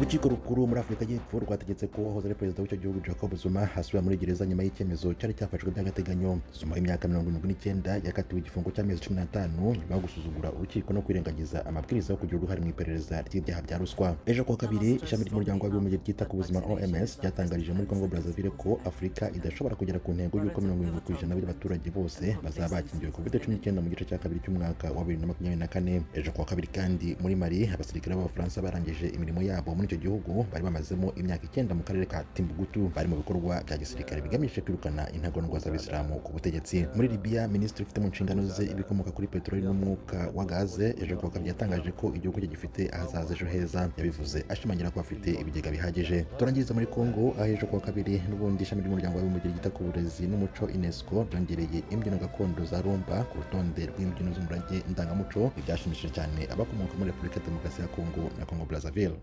Urukiko rukuru muri Afurika y'Epfo rwategetse ko uwahoze ari perezida w'icyo gihugu Jacob Zuma asubira muri gereza nyuma y'icyemezo cyari cyafashwe by'agateganyo. Zuma w'imyaka 79 yakatiwe igifungo cy'amezi 15 nyuma yo gusuzugura urukiko no kwirengagiza amabwiriza yo kugira uruhare mu iperereza ry'ibyaha bya ruswa. Ejo kuwa kabiri, ishami ry'umuryango w'abibumbye ryita ku buzima OMS ryatangarije muri Congo Brazzaville ko Afurika idashobora kugera ku ntego y'uko 70% by'abaturage bose bazaba bakingiwe COVID-19 mu gice cya kabiri cy'umwaka wa 2024. Ejo kuwa kabiri kandi, muri Mali, abasirikare b'Abafaransa barangije imirimo yabo muri icyo gihugu bari bamazemo imyaka 9 mu karere ka Timbuktu, bari mu bikorwa bya gisirikare bigamije kwirukana intagondwa z'Abisilamu ku butegetsi. Muri Libya, minisitiri ufite mu nshingano ze ibikomoka kuri peteroli n'umwuka wa gaze ejo kuwa kabiri yatangaje ko igihugu cye gifite ahazaza ejo heza. Yabivuze ashimangira ko afite ibigega bihagije. Turangiriza muri Congo, aho ejo kuwa kabiri n'ubundi ishami ry'umuryango w'abibumbye ryita ku burezi n'umuco UNESCO ryongereye imbyino gakondo za rumba ku rutonde rw'imbyino z'umurage ndangamuco, ibyashimishije cyane abakomoka muri Repubulika ya Demokarasi ya Congo na Congo Brazzaville.